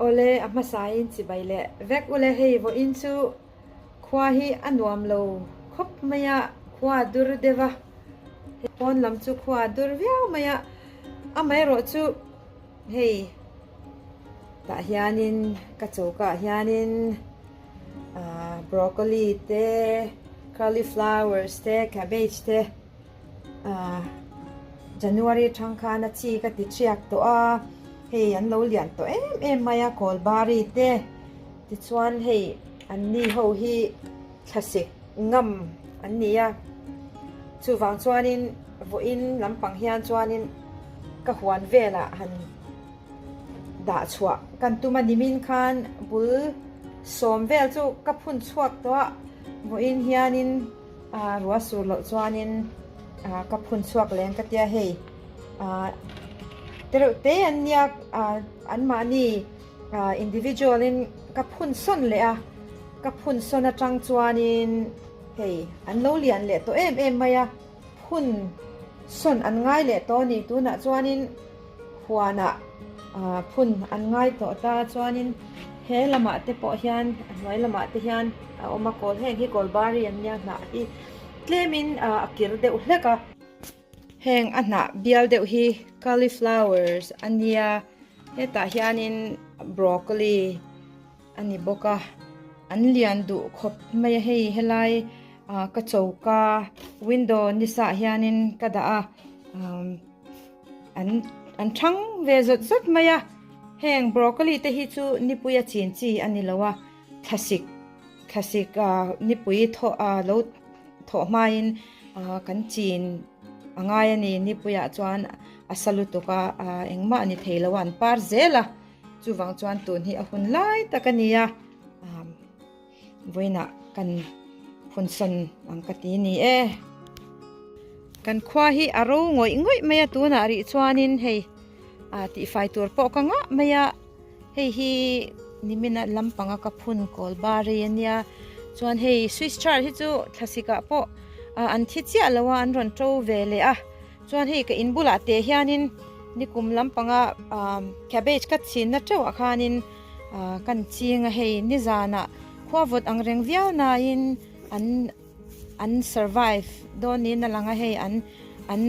Awle a hmasain chibai leh vek ule hei vawiin chu khua hi a nuam lo khawp mai a, khua a dur deuh a, pawn lam chu khua a dur viau mai a, amaherawh chu hei tah hianin ka choka ah hianin ah broccoli te cauliflowers te cabbage te ah January thang khan a chi ka ti thiak tawh a hei an lo lian tawh em em mai a kawlbari te tichuan hei an ni ho hi thlasik ngam an ni a chuvang chuanin vawiin lampang hian chuanin ka huan velah han dah chhuah kan tum a nimin khan bul sawm vel chu ka phun chhuak tawh a vawiin hianin ah ruah sur loh chuanin ah ka phun chhuak leng ka tia hei ah tereuh te an nia ah anmahni ah individual in ka phun sawn leh a ka phun sawn atang chuanin hei an lo lian leh tawh em em mai a phun sawn an ngai leh tawh a ni tunah chuanin huanah ah phun an ngai tawh ta chuanin he lamah te pawh hian a hnuai lamah te hian a awm a kawl heng hi kawl bari an nia hnah hi tlemin ah a kir deuh hlek a heng a hnah bial deuh hi cauliflowers a nia hetah hianin broccoli a ni bawk a an lian duh khawp mai a hei helai ah ka choka window ni saah hianin ka dah a umm. An an thang ve zawt zawt mai a, heng broccoli te hi chu nipui a chin chi a ni lo a, thlasik thlasik ah nipui thawh ah lo thawh hmain ah kan chin a ngai a ni nipuiah chuan a sa lutuk a ah engmah a ni thei lo a an par zel a chuvang chuan tun hi a hun lai tak a ni a ah. Vawiinah kan phunsawn ang ka ti ni e. Kan khua hi a ro ngawih ngawih mai a tunah rih chuanin hei ah tihfai tur pawh ka ngah mai a hei hi nimina lampanga ka phun kawl bar rei ania chuan hei swiss char hi chu thlasik ah pawh ah an thi chiah lo a an rawn to ve leh a chuan hei ka in bulah te hianin nikum lampanga ah cabbage ka chhinna teuh ah khanin. Ah kan ching a hei nizanah khua vawt ang reng viau nain an an survive dawn niin a lang a hei an an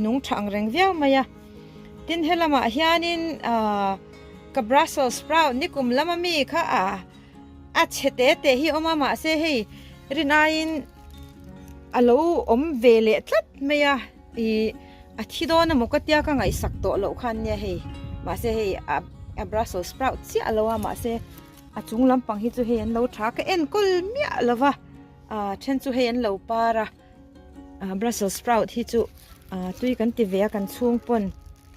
nung tha ang reng viau mai a tin helamah hianin ah ka brussels sprout nikum lama mi kha ah a chhe te te hi a awm a mahse hei rin aiin a lo awm ve leh tlat mai a. Ih a thi dawn emaw ka tia ka ngaihsak tawh loh khan nia hei mahse hei a a brussels sprout chiah lo a mahse a chung lampang hi chu hei an lo tha ka enkawl miah lo va ah then chu hei an lo par a ah brussels sprout hi chu ah tui kan ti ve a kan chhung pawn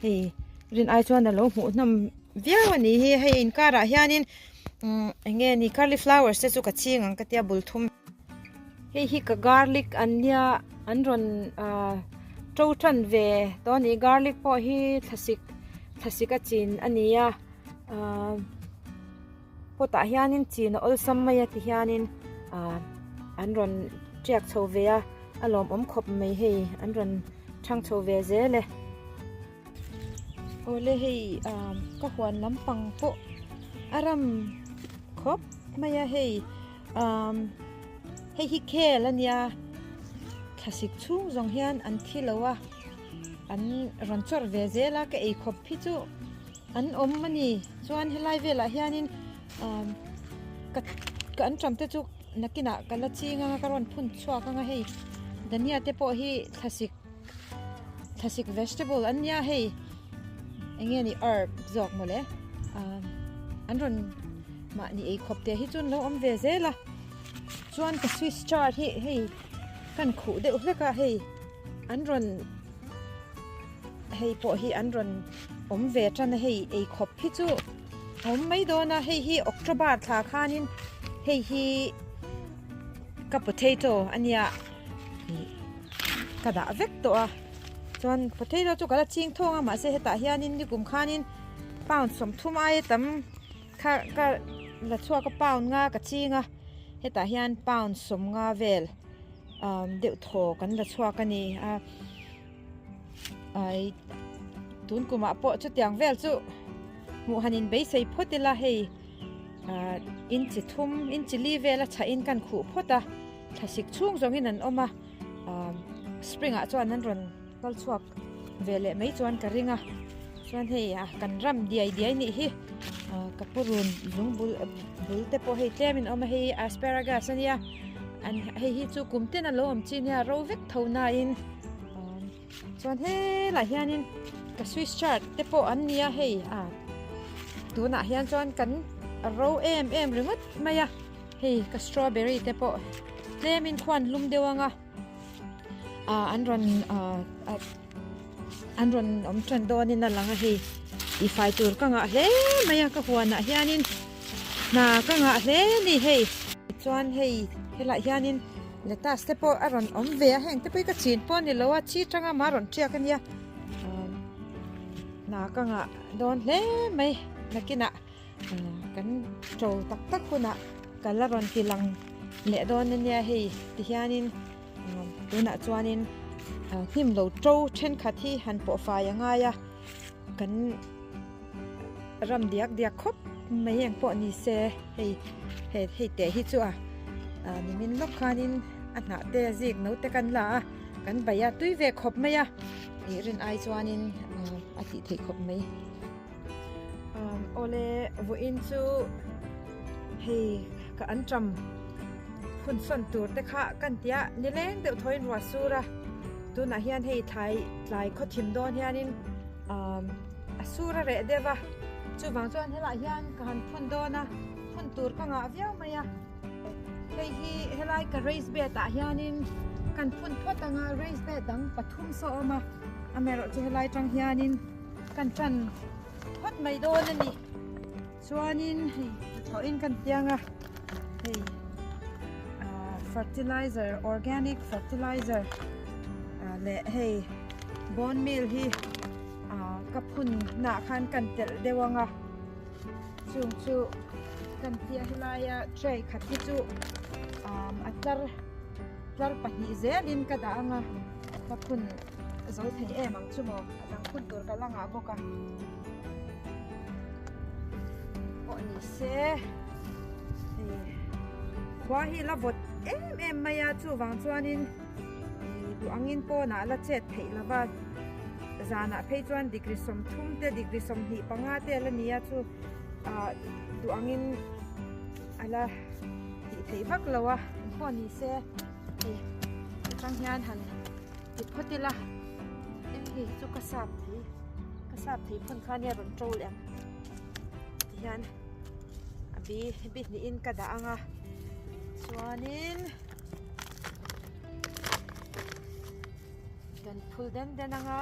hei rin ai chuan a lo hmuh hnawm viau a ni hi hei inkarah hianin umm eng nge ni cauliflowers te chu ka ching ang ka tia bul thum. Hei hi ka garlic an nia an rawn ah to tan ve tawh a ni garlic pawh hi thlasik thlasik a chin a ni a ah pot ah hianin chin a awlsam mai a ti hianin ah an rawn tiak chho ve a a lawmawm khawp mai hei an rawn thang chho ve zel e. Awle hei ah ka huan lampang pawh a ram khawp mai a hei. Umm hei hi khel a nia thlasik chhung zawng hian an thi lo a an rawn chawrh ve zel a ka ei khawp hi chu an awm a ni chuan helai velah hianin umm ka ka an ṭam te chu nakinah ka la ching anga ka rawn phun chhuak anga hei dhania te pawh hi thlasik thlasik vegetable an nia hei eng nge ni herb zawk mawle ah an rawn mahni ei khawp te hi chuan lo awm ve zel a chuan ka swiss char hi hei kan khuh deuh hlek a hei an rawn hei pawh hi an rawn awm ve tan a hei ei khawp hi chu a awm mai dawn a hei hi october thla khanin hei hi ka potato a nia ih ka dah vek tawh a chuan potato chu ka la ching thawng a mahse hetah hianin nikum khanin pound 30 aia tam kha ka la chhuak a pound nga ka ching a hetah hian pound 50 vel ah deuh thaw kan la chhuak a ni a ai tun kumah pawh chutiang vel chu. Hmuh han in beisei phawt ila hei ah inchi thum inchi li vel a chhah in kan khuh phawt a thlasik chhung zawng in an awm a ah spring ah chuan an rawn kal chhuak ve leh mai chuan ka ring a chuan hei ah kan ram diai diai nih hi ah ka pu run lung bul bul te pawh hei tlem in a awm a hei asparagus ania an hei hi chu kum tin a lo awm chi ania ro vek tho na in ah. Chuan helaiah hianin ka swiss chart te pawh an nia hei a tunah hian chuan kan ro em em ringawt mai a hei ka strawberry te pawh tlemin khuan lum deuh anga ah an rawn ah an rawn awm tan dawnin a lang a hei tihfai tur ka ngah hle mai a ka huanah hianin hna ka ngah hle a ni hei chuan hei helaiah hianin. Lettuce te pawh a rawn awm ve a, heng te pawh hi ka chin pawh a ni lo a, chi tanga mah a rawn tiak a nia. Hna ka ngah dawn hle mai, nakinah kan to tak tak hunah ka la rawn ti lang leh dawn a nia hei tihianin tunah chuanin hnim lo to thenkhat hi han pawh fai a ngai a, kan ram diak diak khawp mai eng pawh ni se hei hei teh hi chu a nimin lawk khanin a hnah te zik no te kan la a kan bai a tui ve khawp mai a ih rin ai chuanin a tih theih khawp mai awle vawiin chu hei ka an ṭam hun sawn tur te kha kan tia nileng deuh thawiin ruah sur a tunah hian hei thlai tlai khawthim dawn hianin. A sur a reh deuh a, chuvang chuan helaiah hian ka han phun dawn a, phun tur ka ngah viau mai a. Hei hi helai ka raised bed ah hianin kan phun phawt ang a, raised bed dang pathum saw a awm a, amaherawh chu helai tang hianin kan tan phawt mai dawn a ni. Chuanin hei hnathawhin kan piang a, hei fertilizer organic fertilizer leh hei bone meal hi ka phun nah khan kan telh deuh ang a, chung chu kan tia helaia tray khat hi chu a tlar tlar pahnih zelin ka dah ang a, ka phun zo thei em ang chu maw a dang phun tur ka la ngah bawk a. Pawh ni se hei khua hi la vawt em em mai a chuvang chuanin ih duh angin pawnah la chet theih lo va zanah phei chuan degree 30 te degree 25 te la ni a chu ah duh angin a la tih theih vak lo a pawh ni se hei atang hian han ti phawt ila hei chu ka sap thei ka sap thei phun kha nia rawn to leh ang tihian a bi bi hnihin ka dah ang a chuanin kan phul den den ang a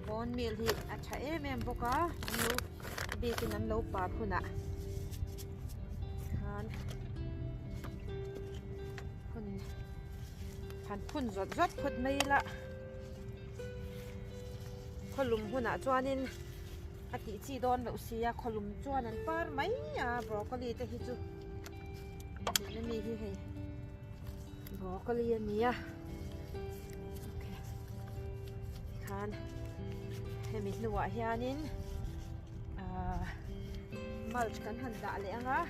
bone meal hi a tha em em bawk a an lo bikin an lo par hunah khan hun han phun zawt zawt phawt mai ila khawlum hunah chuanin a tih chi dawn loh sia khawlum chuan an par mai a broccoli te hi chu tuna mi hi hei broccoli a ni a khan hemi hnuah hianin ah mulch kan han dah leh ang a.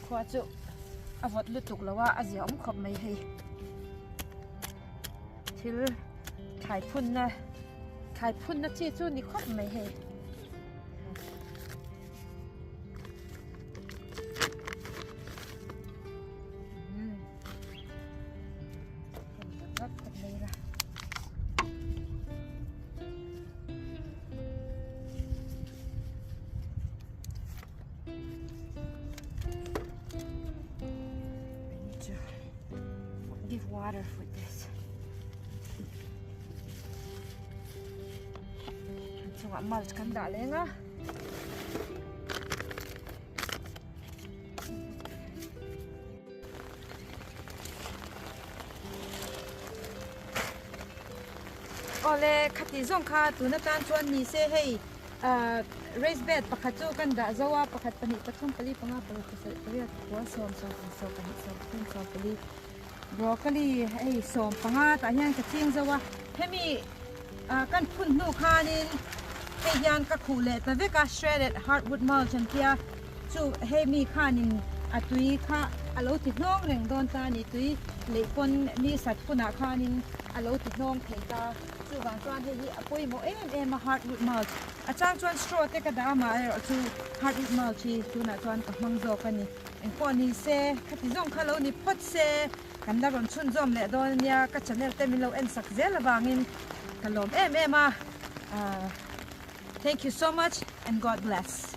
Khua chu a vawt lutuk lo a a zia awm khawp mai hei thil thlai phunna thlai phunna chi chu ni khawp mai hei. Give water for this. Chungah mulch kan dah leng a. Awle khati zawng kha tun atan chuan ni se hei ah raised bed pakhat chu kan dah zo a pakhat pahnih pathum pali panga paruk pasarih pariat pakua sawm sawm sawm pahnih sawm pathum sawm pali. Broccoli hei 15 tah hian ka ching zo a, hemi ah kan phun hnu khanin hei hian ka khuh leh ta vek a, shredded hardwood mulch an tia chu hemi khanin a tui kha a lo ti hnawng reng dawn ta a ni, tui leh pawn ni sat hunah khanin a lo ti hnawng thei ta, chuvang chuan hei hi a pawimawh em em a hardwood mulch a chang chuan straw te ka dah a maherawh chu hardwood mulch hi tunah chuan ka hmang zawk a ni. Engpawh ni se, khati zawng kha lo ni phawt se, kan la rawn chhunzawm leh dawn ania, ka channel te min lo en sak zel avangin ka lawm em em a, thank you so much and God bless.